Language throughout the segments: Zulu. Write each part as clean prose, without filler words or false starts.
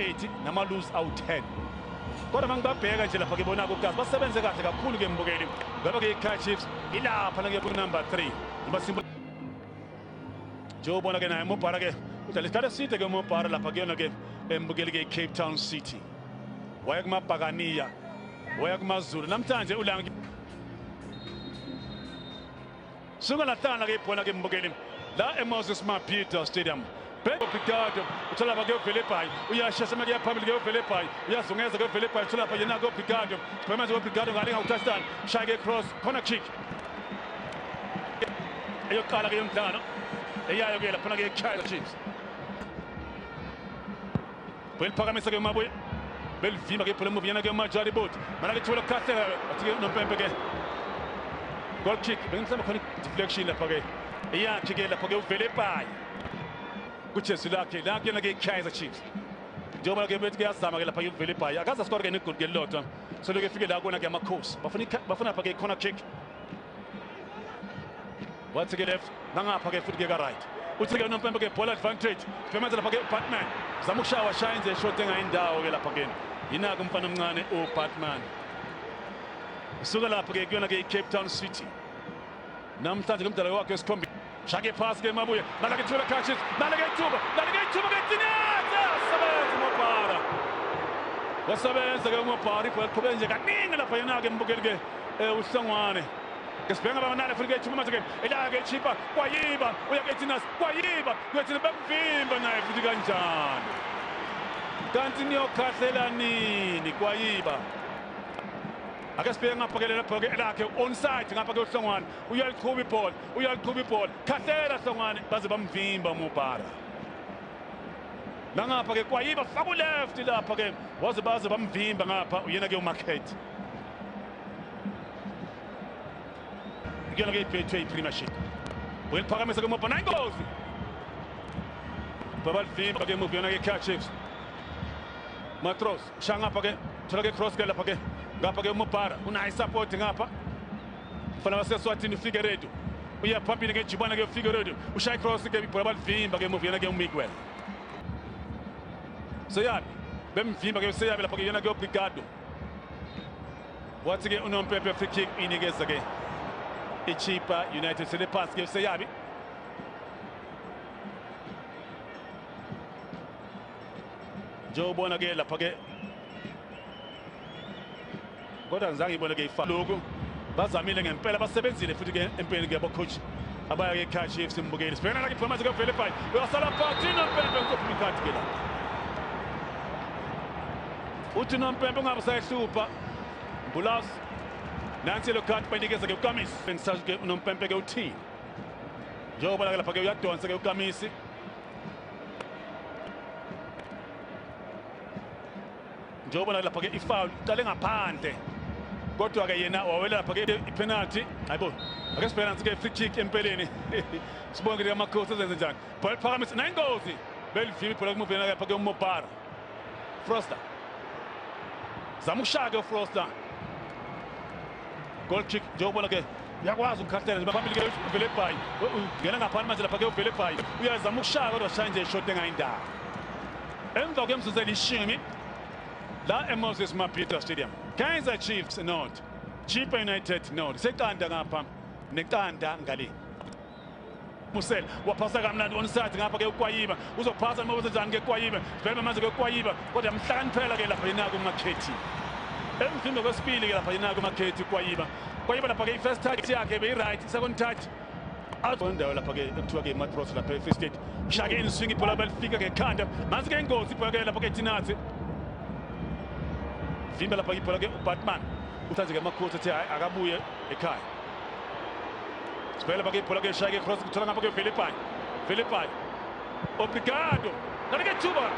awu-8 nama-lose awu-10. Kodwa uma ngibabheka nje lapha ngibona ugazi basebenze kahle kakhulu ke mbukeli. Ngoba ke i-Kaizer Chiefs ilapha la ke number 3. Noma Njengobona ke naye Mobhara ke udlala isikhathi eside ke Mobhara lapha kuyona ke embukeli ke Cape Town City. Waya kumabhakaniya, waya kumaZulu. Namhlanje ulanga suka lahlala ke ibhola ke mbukeli la eMoses Mabhida Stadium. Obrigado uthola lapha kuyoVelebhayi, uyashesha manje phambili kuyoVelebhayi, uyazungeza kuyoVelebhayi, uthola lapha yena kuObrigado. Sibhema manje kuObrigado ngale ngawutouchdown, shaya ke cross, corner kick. Eyokuqala ke yomdlalo eyayo ke lapha ke Kaizer Chiefs. Beliphakamisa ke Mabuye, belivimba ke ibhola emuva yena ke Majari Bot. Mana ke thola kahle athi ke nompempe ke goal kick, bengimhlamba khona deflection lapha ke eyakhe ke lapha ke uVelebhayi kujezi lakhe la kuyena ke Kaizer Chiefs. Njengoba ke bethi kuyazama ke lapha ke uVelebhayi, akaze score ke negoli ke lodwa, selokhu efike la kona ke amakhosi bafuna bafuna lapha ke corner kick. Wathi ke left nangapha ke futhi ke ka right, uthi ke unompempe ke ball advantage, sibhemaze lapha ke Batman zama ukushaya, washaya nje shot engayindawo ke lapha ke yinako umfana omncane uBatman usuka lapha ke kuyona ke iCape Town City namhlanje kumdlalo wakhe wesikhombisa. Shake pass ke Mabuye, nalake ithuba Kaizer, nalake ithuba, nalake ithuba ke Tinethe, sebenza uMobhara. Wasebenza ke uMobhara, ibhola liqhubeke nje kaningi lapha yena ke mbukeli ke uHlongwane. Ke sibheka abanale futhi ke ithuba manje ke elaya ke Chippa, kwayiba uya ke Tinas, kwayiba kuyathina bamvimba naye futhi kanjani. Kanti niyokhahlela nini kwayiba. Ake sibheke ngapha ke lapha ke elakhe onside ngapha ke uHlongwane, uyaliqhuba ibhola, uyaliqhuba ibhola, khahlela Hlongwane, baze bamvimba Mubara. Nangapha ke kwayiba faka uleft lapha ke waze baze bamvimba ngapha uyena ke uMarket. Kuyona ke iBetway Premiership. Uyaliphakamisa ke Mobhara, ingozi. Babalivimba ke emuva yona ke Kaizer Chiefs. Matros shaya ngapha ke, thola ke cross ke lapha ke ngapha ke uMobhara unayo support ngapha. Mfana waseSwatini Figueiredo uya phambili ngejubane ke Figueiredo, ushaya cross ke ibhola balivimba ke emuva yena ke uMiguel. Seyabi bemvimba ke Seyabi lapha ke yena ke Obrigado. Wathi ke unompempe free kick inikeza ke iChippa United, sele pass ke Seyabi. Njengobona ke lapha ke kodwa ngizange ngibone ke ifa lokhu, bazamile ngempela, basebenzile futhi ke empeleni ke coach abaya ke Kaizer Chiefs mbukeli. Sibhekana la ke manje ke Velebhayi, uyasala phansi nompempe uzophuma ikhadi ke lapha. Uthi nompempe ungabe usayihlupha Mbulas, nansi lo khadi bayinikeza ke uKamisi. Bengisazi ke unompempe ke uthini, njengoba ke lapha ke uyadonsa ke uKamisi. Njengoba lapha ke ifoul iqale ngaphandle, kodwa ke yena wawela lapha ke ipenalty. Hayibo, ake sibheke nansi ke free kick empeleni, sibonke ke amakhosi ezenze njani. Ball phakamisa nayingozi, belivimba ibhola kumuva yena lapha ke uMobhara. Froster zama ukushaya ke Froster, goal kick. Njengoba ke uyakwazi ukukhahlela nje phambili ke uVelebhayi, ungena ngaphandle manje lapha ke uVelebhayi, uyazama ukushaya kodwa shaya nje ishot engayindawo. Emva kwemizuzu elishumi la eMoses Mabhida Stadium, Kaizer Chiefs 0, Chippa United 0. Seqanda ngapha neqanda ngale. Musele waphasa kamnandi onside ngapha ke uKwayiba, uzophasa noma njani ke Kwayiba, sibheke manje ke Kwayiba, kodwa mhlakaniphela ke lapha yena kuMakhethi. Emvimbe kwesibili ke lapha yena kuMakhethi Kwayiba. Kwayiba lapha ke i-first touch yakhe beyi-right, second touch out indawo lapha ke ekuthiwa ke Matros lapha e-Free State. Shake inswing ibhola belifika ngekhanda, manzi ke ingozi ibhola ke lapha ke Tinatsi. Vimba lapha ibhola ke uBatman, uthathe ke amakhosi athi hayi akabuye ekhaya. Sibheke lapha ke ibhola ke shaya ke cross, kuthola ngapha ke Velebhayi, Velebhayi Obrigado, nalike thuba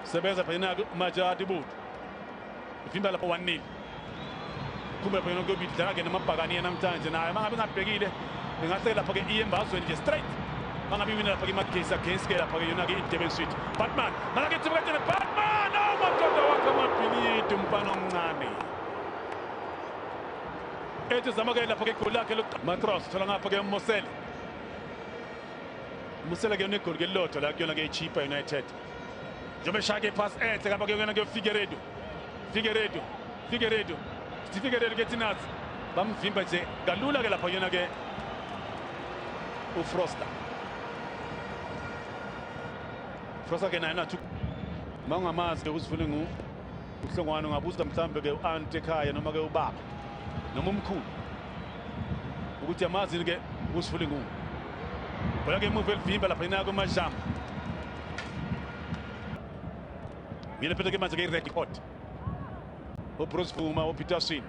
sebenza phela yena Majadi Buthu, vimba lapha 1-0. Kumbe lapha yena kuyobidlala ke namabhakaniya namhlanje naye mangabe ngabhekile ingahle lapha ke iye embazweni nje straight, mangabe iwina lapha ke iMagesi against ke lapha ke yona ke iDurban City. Batman nalake thuba kanje Batman, oh madoda wakhe amabhilidi umfana omncane ethi zama ke lapha ke igoli lakhe. Matros thola ngapha ke Mosele. Musela ke unegoli ke lodwa la kuyona ke iChippa United. Njengoba eshaya ke pass enhle ngapha kuyona ke Figueiredo. Figueiredo. Figueiredo. Figueiredo ke Tinazi. Bamvimba nje kalula ke lapha kuyona ke uFroster. Froster ke naye nathu mawungamazi ke uzifune ngu uHlongwane ungabuza mhlambe ke u-aunt ekhaya noma ke ubaba noma umkhulu ukuthi amazi ke usifune ngu bhola ke emuva elivimba lapha inako uMajamba mina phethe ke manje ke i-record uBruce Vuma uPeterson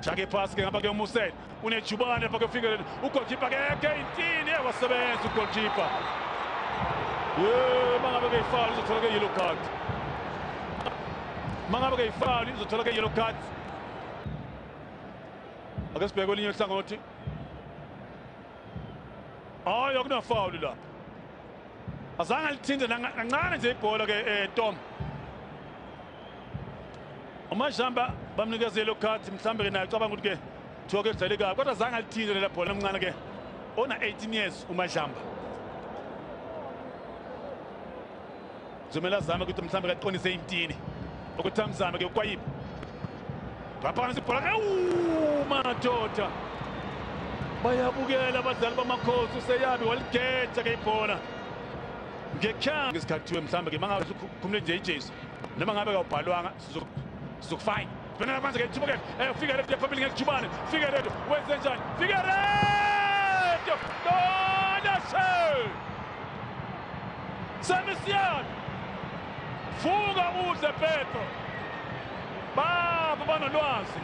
Chake pass ke ngapha ke uMusele unejubane lapha ke ufike ugoalkeeper ke ke intini wasebenza ugoalkeeper. Ye mangabe ke ifoul uzothola ke yellow card. Mangabe ke ifoul uzothola ke yellow card. Ake sibheke kwelinye uhlangothi. Hayi akuna foul lapha. Azange alithinte kancane nje ibhola ke Tom. uMajamba bamnikeza yellow card mhlambe ke naye ucabanga ukuthi ke kuthiwa ke kudlale kabi kodwa zange alithinte lela bhola omncane ke ona 18 years uMajamba. Zomela azame ukuthi mhlambe kaqonise intini ukuthi amzame ke ukwayiba. Baphakamisa ibhola ke madoda. Bayabukela abadlali bamakhosi useyabi waligeja ke ibhola. Ngekhaya ngesikhathi kuthiwe mhlambe ke mangabe ukhumule nje ijezi noma ngabe kawubhalwanga sizokufine. Bhekana manje ke ithuba ke Figueiredo phambili ngelijubane. Figueiredo wenze njani? Figueiredo! Donase! Samisian! Fuga udle Petro. Baba banolwazi.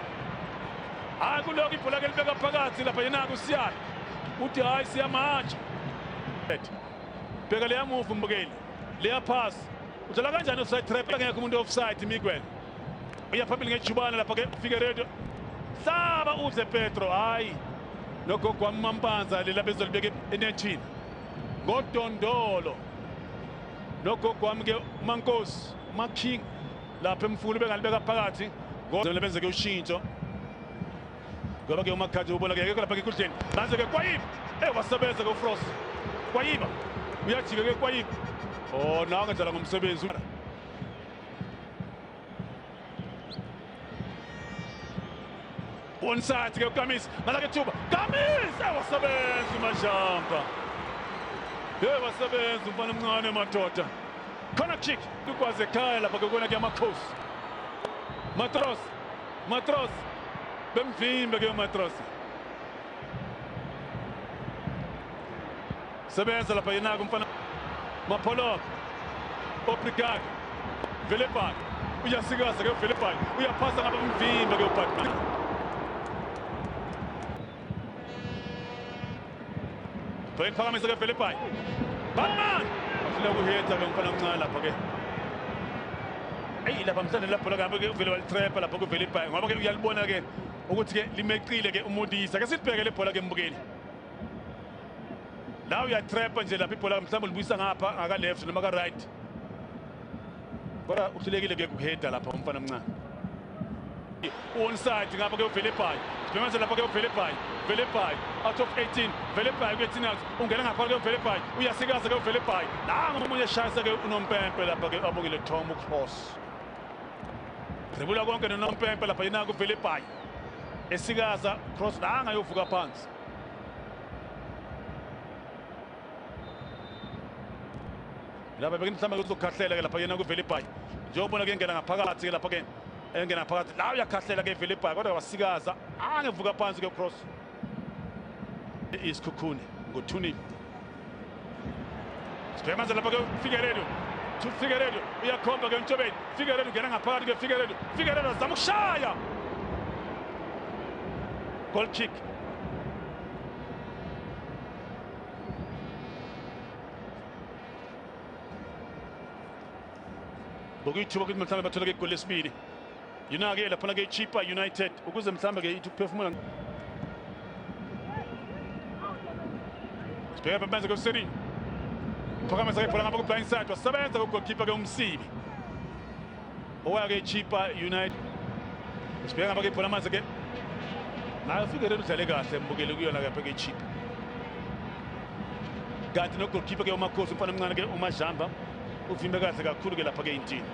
Hayi kuloko ibhola ke libeka phakathi lapha yena kuSiyana. Uthi hayi siyamatsha. Bheka leya move mbukeli. Leya pass. Udlala kanjani offside trap ngekho umuntu offside Miguel. Uya phambili ngejubane lapha ke Figueiredo. Saba udle Petro hayi. Nogogo wamampanza lela bezolibeka enethini. Ngodondolo. Nogogo wami ke uMankosi, uMaking lapha emfulu bengalibeka phakathi. Ngozele benze ke ushintsho. Ngoba ke uMakhadi ubona ke akekho lapha ke enkundleni. Manje ke Kwayiba. Wasebenza ke uFrost. Kwayiba. Uyajika ke Kwayiba. Oh, nawe ngedlala ngomsebenzi. Onside ke uKamisa. Nala ke thuba. Kamisa wasebenza uMajamba. Hey wasebenza umfana omncane madoda. Corner kick. Ukwazi ekhaya lapha ke kona ke amakhosi. Matros. Matros. Bemvimbe ke uMatros. Sebenza lapha yena umfana Mapolok. Obrigado. Velebhai. Uyasikaza ke uVelebhai. Uyaphasa ngapha kumvimba ke uBatman. Phakamisa ke Velebhai. Batman. Afuna ukuhetha ke umfana omncane lapha ke. Eyi lapha mhlawumbe lapho la ke uvele walitrapha lapha kuVelebhai ngoba ke uyalibona ke ukuthi ke limeqile ke uModisa. Ke sibheke le bhola ke mbukeli. La uyatrapha nje lapha ibhola mhlawumbe ulibuyisa ngapha ngaka left noma ka right. Kodwa uhlulekile ke ukuheda lapha umfana omncane. Onside ngapha ke uVelebhai. Sibhema lapha ke uVelebhai. Velebhai out of 18. Velebhai ku-18 out. Ungena ngapha ke uVelebhai. Uyasikaza ke uVelebhai. Nangu omunye eshayisa ke unompempe lapha ke abukile Tom Cross. Dribula konke nonompempe lapha yena kuVelebhai. Esikaza cross nanga yovuka phansi. Lapha bekini mhlawumbe uzokhahlela ke lapha yena kuVelebhai. Njengoba ke ngena ngaphakathi ke lapha ke engena phakathi la uyakhahlela ke Velebhai kodwa wasikaza angevuka phansi ke cross. Isikhukhune ngothunile. Sibhema lapha ke Figueiredo. Figueiredo uyakhomba ke Mtshobeni. Figueiredo ungena ngaphakathi ke Figueiredo. Figueiredo azama ukushaya. Goal kick. Bokuyithuba ukuthi mhlawumbe bathola ke igoli lesibili. Yona ke lapha ke Chippa United ukuze mhlawumbe ke ithi ukuphefumula. Sibheka phambi ke uSeri. Phakamisa ke ibhola ngapha ku blind side wasebenza ku goalkeeper ke uMsibi. Owaya ke Chippa United. Sibheka ngapha ke ibhola manje ke. Nayo Figueiredo udlale kahle mbukele kuyona ke ke Chippa. Kanti no-goalkeeper ke uMakhosi, umfana omncane ke uMajamba, uvimbe kahle kakhulu ke lapha ke intini.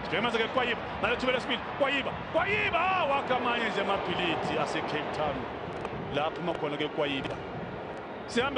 Sibheke ke Kwayiba nalethuba lesibili. Kwayiba, Kwayiba wakha amanye nje amabhilidi ase-Cape Town lapho uma khona ke Kwayiba. Sihambe.